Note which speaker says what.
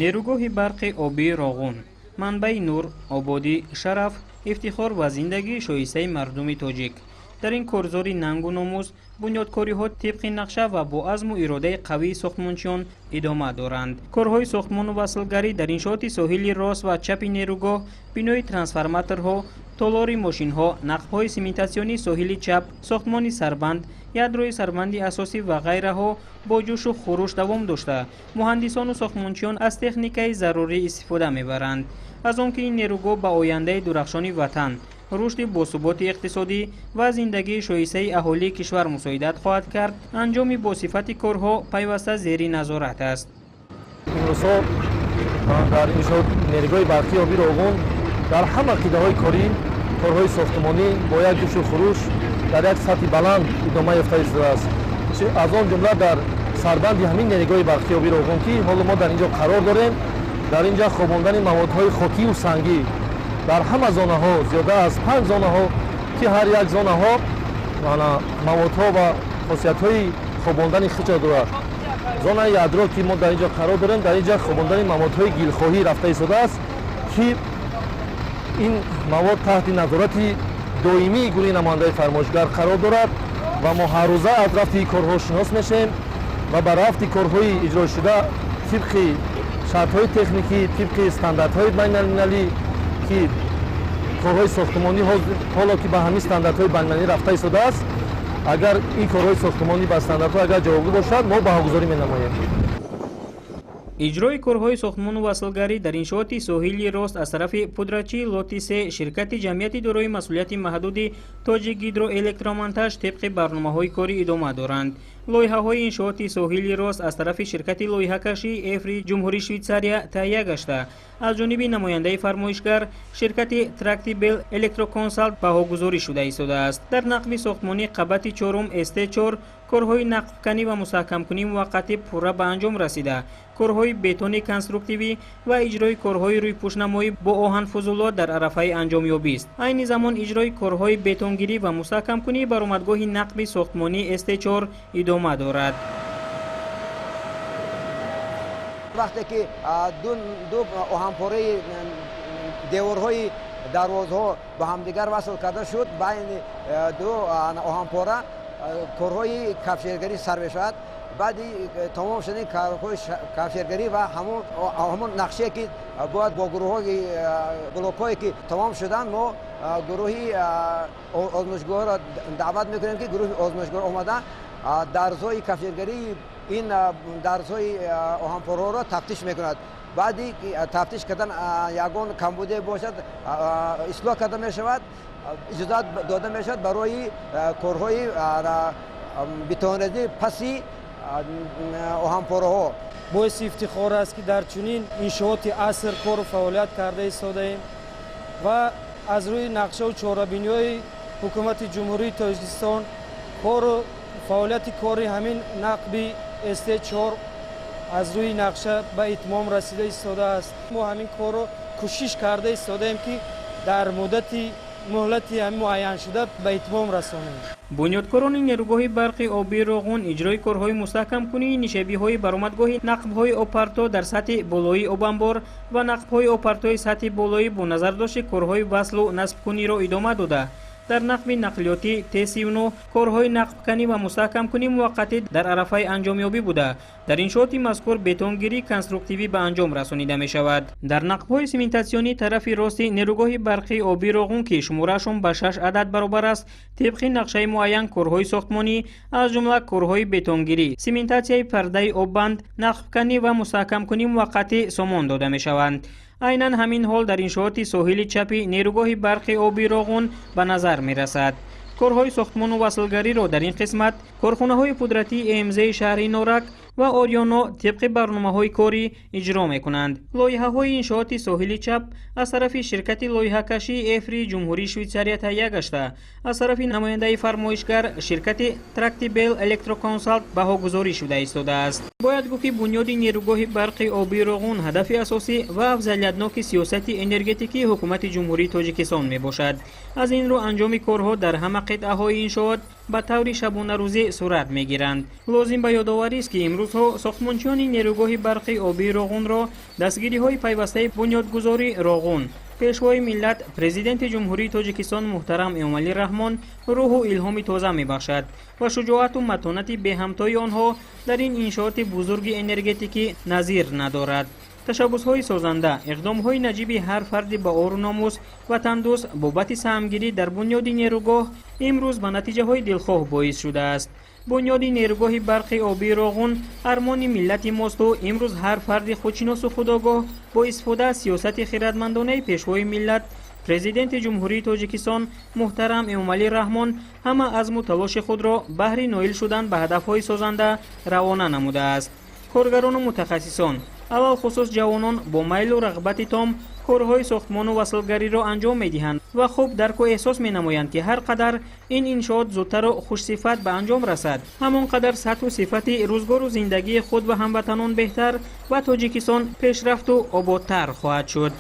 Speaker 1: Нерӯгоҳи барқи обии Роғун — манбаи нур, ободӣ, шараф, ифтихор ва зиндагии шоистаи мардуми тоҷик. Дар ин корзори нангу номус бунёдкориҳо тибқи нақша ва бо азму иродаи қавии сохтмончиён идома доранд. Корҳои сохтмону васлгарӣ дар иншооти соҳили рост ва чапи нерӯгоҳ, бинои трансформаторҳо, толори мошинҳо, нақбҳои симентатсионии соҳили чап, сохтмони сарбанд, ядрои сарбанди асосӣ ва ғайраҳо бо ҷӯшу хуруш давом дошта, муҳандисону сохтмончиён аз техникаи зарурӣ истифода мебаранд. Аз он ки ин нерӯгоҳ ба ояндаи дурахшони ватан, рушди босуботи иқтисодӣ ва зиндагии шоистаи аҳолии кишвар мусоидат хоҳад кард, анҷоми босифати корҳо пайваста зери назорат аст.
Speaker 2: Имрӯзҳо дар иншоот нерӯгоҳи барқии оби Роғун дар ҳама қитъаҳои корӣ корҳои сохтмонӣ бо як ҷӯшу хуруш дар як сатҳи баланд идома ёфта истодааст. Аз он ҷумла дар сарбанди ҳамин нерӯгоҳи барқии оби Роғун, ки ҳоло мо дар ин ҷо қарор дорем, дар ин ҷо хобондани маводҳои хокию сангӣ дар ҳама зонаҳо, зиёда аз панҷ зонаҳо, ки ҳар як зонаҳо маводҳо ва хосиятҳои хобондани худро дорад. Зонаи ядро, ки мо дар ин ҷо қарор дорем, дар ин ҷо хобондани маводҳои гилхоҳӣ рафта истодааст, ки ин мавод таҳти назорати доимии гурӯҳи намояндаи фармоишгар қарор дорад ва мо ҳаррӯза аз рафти корҳо шинос мешавем ва ба рафти корҳои иҷрошуда тибқи шартҳои техникӣ, тибқи стандартҳои байналмилалӣ, ки корҳои сохтмонӣ ҳоло ки ба ҳамин стандартҳои байналмилалӣ рафта истодааст, агар ин корҳои сохтмонӣ ба стандартҳо агар ҷавобгӯ бошад, мо баҳогузорӣ менамоем.
Speaker 1: Иҷрои корҳои сохтмону васлгарӣ дар иншооти соҳили рост аз тарафи пудратчии лоти се, ширкати ҷамъияти дорои масъулияти маҳдуди Тоҷикгидроэлектромонтаж, тибқи барномаҳои корӣ идома доранд. Лоиҳаҳои иншооти соҳили рост аз тарафи ширкати лоиҳакашии Эфри Ҷумҳурии Швейтсария таҳия гашта, аз ҷониби намояндаи фармоишгар, ширкати Трактибел Электроконсалт, баҳогузорӣ шуда истодааст. Дар нақби сохтмонии қабати чорум СТ4 корҳои нақбканӣ ва мустаҳкамкунии муваққатӣ пурра ба анҷом расида, корҳои бетони конструктивӣ ва иҷрои корҳои рӯйпӯшнамоӣ бо оҳанфузулот дар арафаи анҷомёбист. Айни замон иҷрои корҳои бетонгирӣ ва мустаҳкамкунии баромадгоҳи нақби сохтмонии СТ4 идома дорад.
Speaker 3: Вақте ки ду оҳанпораи деворҳои дарвозҳо ба ҳамдигар васл карда шуд, байни ду оҳанпора корҳои кафшергарӣ сар мешавад. Баъди тамом шудани корҳои кафшергарӣ ва ҳамон нақшае, ки бояд бо гурӯҳҳои блокҳое, ки тамом шуданд, мо гурӯҳи озмоишгоҳро даъват мекунем, ки гурӯҳи озмоишгоҳ омада, дарзҳои кафшергарии ин дарзҳои оҳанпораҳоро тафтиш мекунад. Баъди тафтиш кардан ягон камбуде бошад, ислоҳ карда мешавад, иҷозат дода мешавад барои корҳои бетонрезӣ паси оҳанпораҳо.
Speaker 4: Боиси ифтихор аст, ки дар чунин иншооти аср кору фаъолият карда истодаем ва аз рӯи нақшаву чорабиниҳои Ҳукумати Ҷумҳурии Тоҷикистон кору фаъолияти кори ҳамин нақби СТ4 аз рӯи нақша ба итмом расида истодааст. Мо ҳамин корро кӯшиш карда истодаем, ки дар муддати муҳлати ҳамин муайяншуда ба итмом расонем.
Speaker 1: Бунёдкорони нерӯгоҳи барқи обии Роғун иҷрои корҳои мустаҳкамкунии нишебиҳои баромадгоҳи нақбҳои обпарто дар сатҳи болоии обамбор ва нақбҳои обпартои сатҳи болоӣ бо назардошти корҳои васлу насбкуниро идома дода, дар нақби нақлиётӣ Т39 корҳои нақбканӣ ва мустаҳкамкунии муваққатӣ дар арафаи анҷомёбӣ буда, дар иншооти мазкур бетонгирии конструктивӣ ба анҷом расонида мешавад. Дар нақбҳои симентатсионии тарафи рости нерӯгоҳи барқии обии Роғун, ки шумораашон ба шаш адад баробар аст, тибқи нақшаи муайян корҳои сохтмонӣ, аз ҷумла корҳои бетонгирӣ, симентатсияи пардаи оббанд, нақбканӣ ва мустаҳкамкунии муваққатӣ сомон дода мешаванд. Айнан ҳамин ҳол дар иншооти соҳили чапи нерӯгоҳи барқи обии Роғун ба назар мерасад. Корҳои сохтмону васлгариро дар ин қисмат корхонаҳои пудратии ЭМЗи шаҳри Норак ва Орёно тибқи барномаҳои корӣ иҷро мекунанд. Лоиҳаҳои иншооти соҳили чап аз тарафи ширкати лоиҳакашии Эфри Ҷумҳурии Швейтсария таҳия гашта, аз тарафи намояндаи фармоишгар, ширкати Трактибел Электроконсалт, баҳогузорӣ шуда истодааст. Бояд гуфт, ки бунёди нерӯгоҳи барқи обии Роғун ҳадафи асосӣ ва афзалиятноки сиёсати энергетикии Ҳукумати Ҷумҳурии Тоҷикистон мебошад. Аз ин рӯ анҷоми корҳо дар ҳама қитъаҳои иншоот Ба таври шабонарӯзӣ сурат мегиранд. Лозим ба ёдоварист, ки имрӯзҳо сохтмончиёни нерӯгоҳи барқи обии Роғунро дастгириҳои пайвастаи бунёдгузори Роғун, Пешвои миллат, Президенти Ҷумҳурии Тоҷикистон муҳтарам Эмомалӣ Раҳмон рӯҳу илҳоми тоза мебахшад ва шуҷоату матонати беҳамтои онҳо дар ин иншооти бузурги энергетикӣ назир надорад. Ташаббусҳои созанда, иқдомҳои наҷиби ҳар фарди ба ору номус, ватандӯст бобати саҳмгирӣ дар бунёди нерӯгоҳ имрӯз ба натиҷаҳои дилхоҳ боис шудааст. Бунёди нерӯгоҳи барқи обии Роғун армони миллати мосту имрӯз ҳар фарди худшиносу худогоҳ бо истифода аз сиёсати хиратмандонаи Пешвои миллат, Президенти Ҷумҳурии Тоҷикистон муҳтарам Эмомалӣ Раҳмон ҳама азму талоши худро баҳри ноил шудан ба ҳадафҳои созанда равона намудааст. Коргарону мутахассисон, алалхусус ҷавонон, бо майлу рағбати том корҳои сохтмону васлгариро анҷом медиҳанд ва хуб дарку эҳсос менамоянд, ки ҳар қадар ин иншоот зудтару хушсифат ба анҷом расад, ҳамон қадар сатҳу сифати рӯзгору зиндагии худ ва ҳамватанон беҳтар ва Тоҷикистон пешрафту ободтар хоҳад шуд.